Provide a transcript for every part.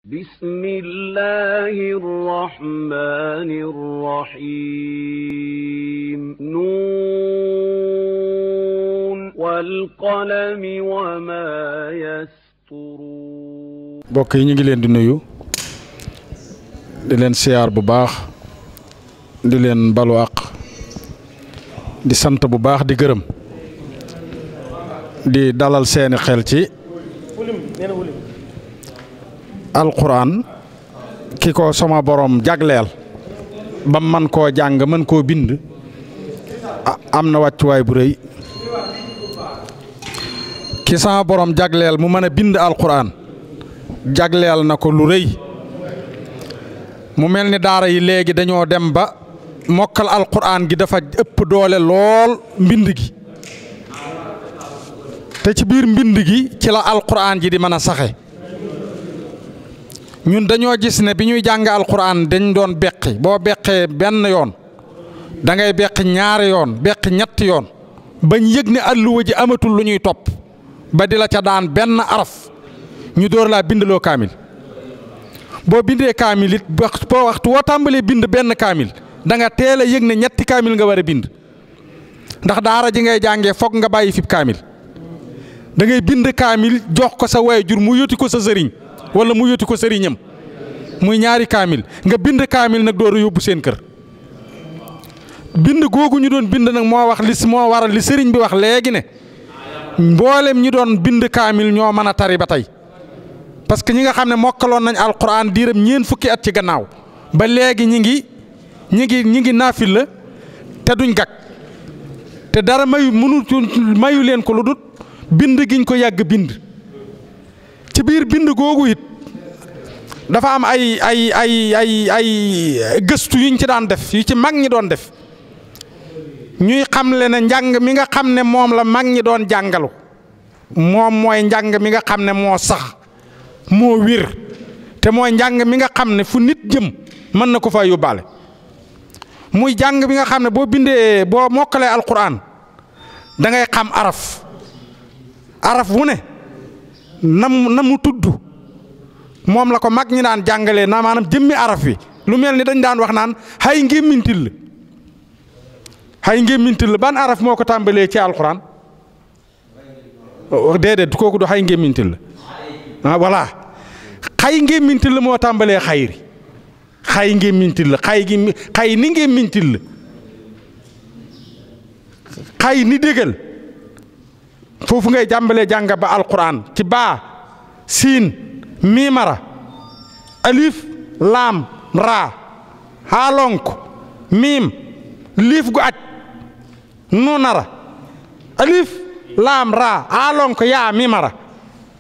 بسم الله الرحمن الرحيم نون والقلم وما يسطرون mbokk yi ñu ngi leen di nuyu di leen siyaar bu baax di leen balu àq di sant bu baax di gërëm di dalal seeni xel ci alquran ki ko sama borom jagleel ba man koo jàng mën koo bind am na wàccuwaay bu rëy ki sama borom jagleel mu mën a bind alquran jagleel na ko lu rëy mu mel ni daara yi léegi dañoo dem ba mokkal alquran gi dafa ëpp doole lool mbind gi te ci biir mbind gi ci la alquran ji di mën a saxe ñun dañoo gis ne bi ñuy jàng alquran dañ doon beqi boo beqee benn yoon da ngay beqi ñaari yoon beqi ñetti yoon bañ yëg ne àlluwa ji amatul lu ñuy topp ba di la ca daan benn araf ñu door laa bindloo kaamil boo bindee kaamil it boo waxtu woo tàmbalee bind benn kaamil da nga teel a yëg ne ñetti kaamil nga war a bind ndax daara ji ngay jàngee foog nga bàyyi fib kaamil da ngay bind kaamil jox ko sa waajur mu yóti ko sa sëriñ wala mu yóti ko sëriñam muy ñaari kaamil nga bind kaamil nag door a yóbbu seen kër bind googu ñu doon bind nag moo waral li sëriñ bi wax léegi ne mboolem ñi doon bind kaamil ñoo mën a tari ba tey parce que ñi nga xam ne mokkaloon nañ alquran diiram ñeen fukki at ci gannaaw ba léegi ñi ngi naafil la te duñ gag te dara mayu leen ko lu dut bind giñ ko yàgg bind ci biir bind googu it dafa am ay gëstu yuñ ci daan def yu ci mag ñi doon def ñuy xamle ne njàng mi nga xam ne moom la mag ñi doon jàngalu moom mooy njàng mi nga xam ne moo sax moo wér te mooy njàng mi nga xam ne fu nit jëm mën na ko fa yóbbaale muy jàng bi nga xam ne boo mokkalee alquran da ngay xam araf wu ne na mu tudd moom la ko mag ñi daan jàngalee na maanaam jëmmi araf wi lu mel ni dañ daan wax naan xay ngémmintil ban araf moo ko tàmbalee ci alquran déedéet kooku du xay ngémmintil voilà xay ngémmintil moo tàmbalee xayri xay ngémmintil xay ni ngémmintil xay ni dégal foofu ngay jàmbalee jàng ba alquran ci baa siin miimara alif laam raa xaalonk miim liif gu aj nuunara alif laam raa xaalonk yaa miimara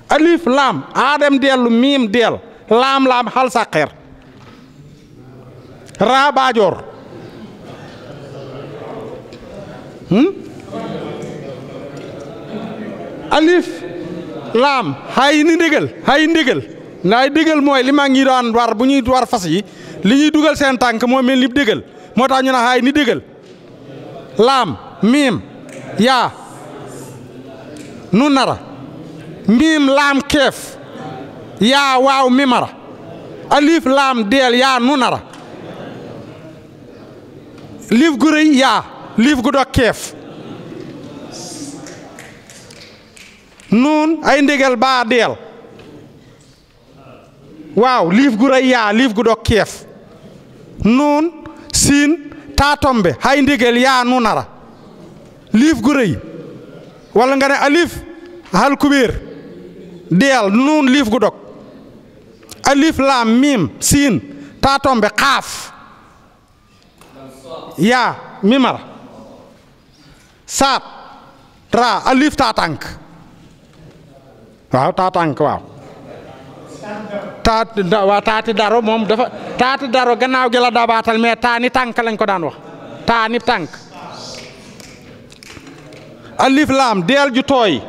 alif laam aadam dellu miim deel laam xal saqeer raa baajoor alif laam xay ni ndégal ndaay dégal mooy li mag ñi daan war bu ñuy war fas yi li ñuy dugal seen tànk moo mel ni dégal moo tax ñu ne xay ni dégal laam miim yaa nu nara miim laam keef yaa waaw mimara alif laam deel yaa nu nara liif gu rëy yaa liif gu dog keef nuun ay ndégal baa deel waaw liif gu rëy yaa liif gu dog keef nuun siin taa tombe hay ndégal yaa nu nara liif gu rëy walla nga ne alif hal kubéer deel nuun liif gu dog alif laam miim siin taa tombe xaaf yaa mimara saat raa alif taa tànk waaw taa tànk waaw taati daro moom dafa taati daro gannaaw gi la dabaatal mais taani tànk lañ ko daan wax taani tànk alif laam deel ju tooy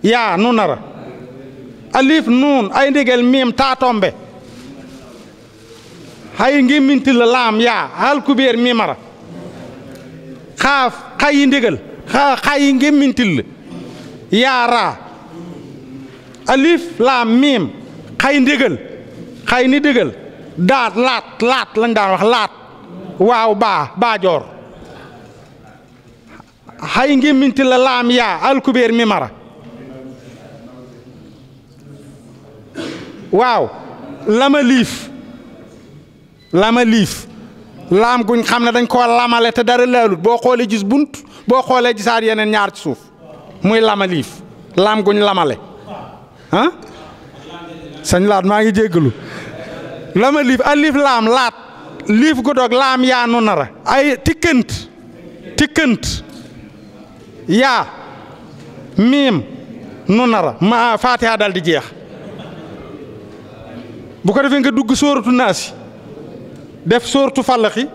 yaa nu nara alif nuun ay ndégel miim taa tombe hay ngémmintil la laam yaa hal kubéer mimara xaaf xayi ndégel xayi ngémmintil yaa raa alif laam miim xay ndégal xay ni dégal daat laat lañ daan wax laat waaw baajoor xay ngémminti la laam yaa alkubeer mi mara waaw lama liif laam guñ xam ne dañ koo lamale te dara laalut boo xoolee gis bunt boo xoolee gisaat yeneen ñaar ci suuf muy lama liif laam guñ lamale ah sañ laat maa ngi jéggalu lama liif alif laam laat liif gu doog laam yaa nu nara ay tikkant yaa miim nu nara ma Faatiha dal di jeex bu ko defee nga dugg sóoratu naasi def sóoratu fallaxi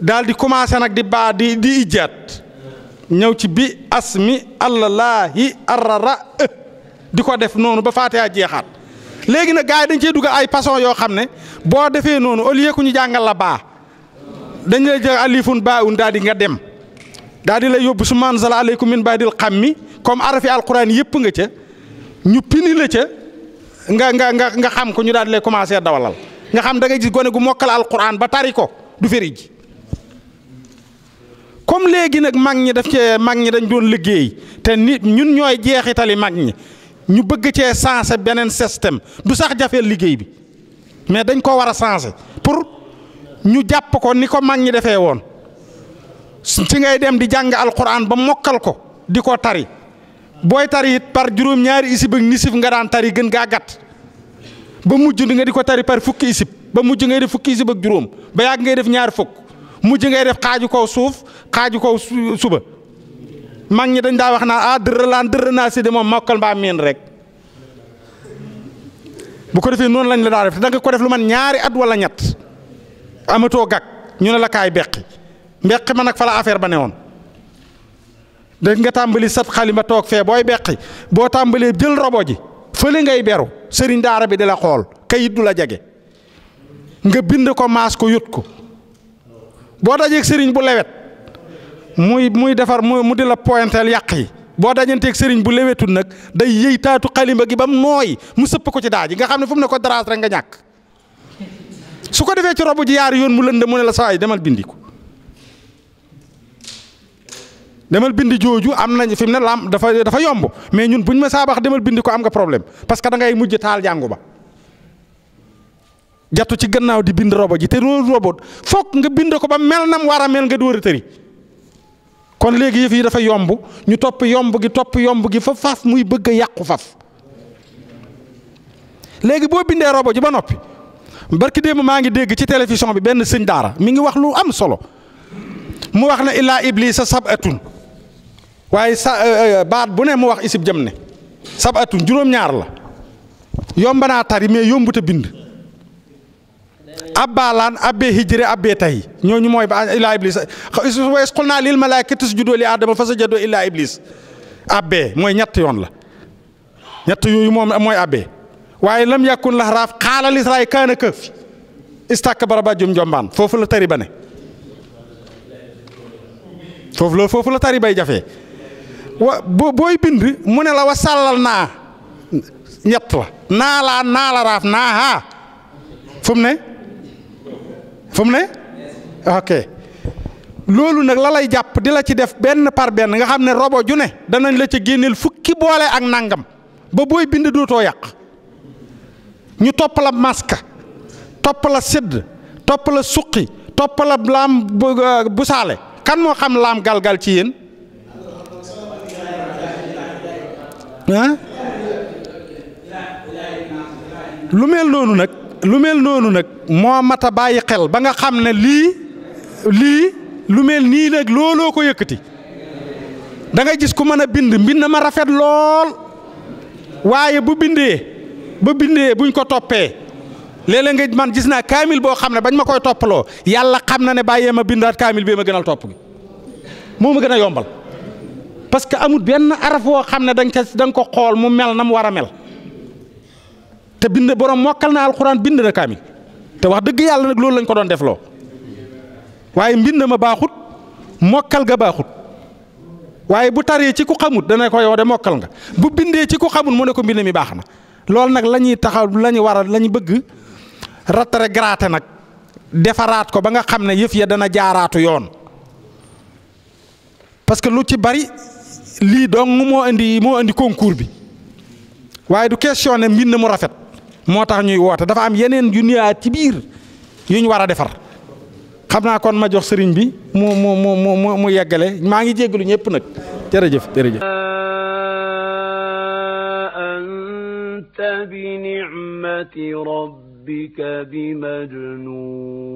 daal di commencé nag di ijjaat ñëw ci bi asmi allaahi arrara di ko def noonu ba Faatiha jeexaat léegi nag gars yi dañ cee dugal ay façon yoo xam ne boo defee noonu au lieu que ñu jàngal la baa dañ lay jël alifun baun daal di nga dem daal di lay yóbbu su manzala aleykum min baadil xammi comme arafi alquran yëpp nga ca ñu pini la ca nga xam ko ñu daal di lay commencé dawalal nga xam da ngay gis gone gu mokkal alquran ba tari ko du feri ji comme léegi nag mag ñi dañ doon liggéey te nit ñun ñooy jeexitali mag ñi ñu bëgg cee sensé beneen système du sax jafeel liggéey bi mais dañ ko war a sensé pour ñu jàpp ko ni ko mag ñi defee woon ci ngay dem di jàng alquran ba mokkal ko di ko tari booy tari it par juróom-ñaari isib ak nisif nga daan tari gën gaa gàtt ba mujj nga di ko tari par fukki isib ba mujj ngay def fukki isib ak juróom ba yàgg ngay def ñaari fukk mujj ngay def xaaju kaw suuf xaaju kaw suba mag ñi dañ daa wax naa dërë naa si de moom mokkal mbaa miin rek bu ko defee noonu lañ la daa def da nga ko def lu man ñaari at wala ñett amatoo gàkk ñu ne la kaay beqi ma nag fa la affaire ba ne woon dégg nga tàmbali sat xalima toog fee booy beqi boo tàmbalee jël robo ji fële ngay beru sëriñ daara bi di la xool kayit du la jege nga bind ko maas ko yut ko boo dajeeg sëriñ bu lewet muy defar mu di la pointel yàq yi boo dajanteeg sëriñ bu lewetul nag day yëy taatu xalima gi ba mu nooy mu sëpp ko ci daa ji nga xam ne fu mu ne ko daraas rek nga ñàkk su ko defee ci robo ji yaari yoon mu lënd mu ne la saa yi demal bindi ko demal bindi jooju am nañ fi mu ne lam dafa yomb mais ñun buñ ma saabax demal bindi ko am nga problème parce que da ngay mujj taal jàngu ba jattu ci gannaaw di bind robo ji te loolu robo fokk nga bind ko ba mel nam war a mel nga door a tëri kon léegi yëf yi dafa yomb ñu topp yomb gi fa faf muy bëgg a yàqu faf léegi boo bindee robo ji ba noppi barki démb maa ngi dégg ci télévision bi benn sëñ daara mi ngi wax lu am solo mu wax ne illaa iblisa sabatun waaye baat bu ne mu wax isib jëm ne sabatun juróom-ñaar la yomb naa tari mais yombut a bind abbalaan abbee hijre abbee tay ñooñu mooy ba illaa iblis wa is qulnaa lil malaa'ikati isjudu li aadama fasajadu illaa iblis abbee mooy ñett yoon la ñett yooyu moom mooy abbee waaye lam yakun la raaf xaala lisraay kaana këf istakbara ba jum jombaan foofu la tari ba ne foofu la tari bay jafee booy bind mu ne la wa sàllal naa ñett la naa la raaf naa haa fu mu ne ok loolu nag la lay jàpp di la ci def benn par benn nga xam ne robo ju ne danañ la ca génneel fukki boole ak nangam ba booy bind dootoo yàq ñu topp la maska topp la sidd topp la suqi topp la laam bu saale kan moo xam laam galgal ci yéen lu mel noonu nag moo mat a bàyyi xel ba nga xam ne lii lu mel nii nag looloo ko yëkkati da ngay gis ku mën a mbind ma rafet lool waaye bu bindee buñ ko toppee léeg-léeg nga man gis naa kaamil boo xam ne bañ ma koy toppaloo yàlla xam na ne bàyyee ma bindaat kaamil bee ma gënal topp gi moo ma gën a yombal parce que amul benn araf woo xam ne da nga ko xool mu mel na mu war a mel te bind borom mokkal na alxuraan bind na kaamil te wax dëgg yàlla nag loolu lañ ko doon defloo waaye mbind ma baaxut mokkal ga baaxut waaye bu taree ci ku xamut dana ko yow de mokkal nga bu bindee ci ku xamut mu ne ko mbind mi baax na loolu nag la ñuy taxaw la ñu war a la ñu bëgg rétrogradé nag defaraat ko ba nga xam ne yëf ya dana jaaraatu yoon parce que lu ci bari lii dong moo indi concours bi waaye du question ne mbind mu rafet moo tax ñuy woote dafa am yeneen yu niyaat ci biir yu ñu war a defar xam naa kon ma jox sëriñ bi mu yeggale maa ngi jéggalu ñëpp nag jërëjëf jërëjëf. anta bi ni'mati rabbika bi majnun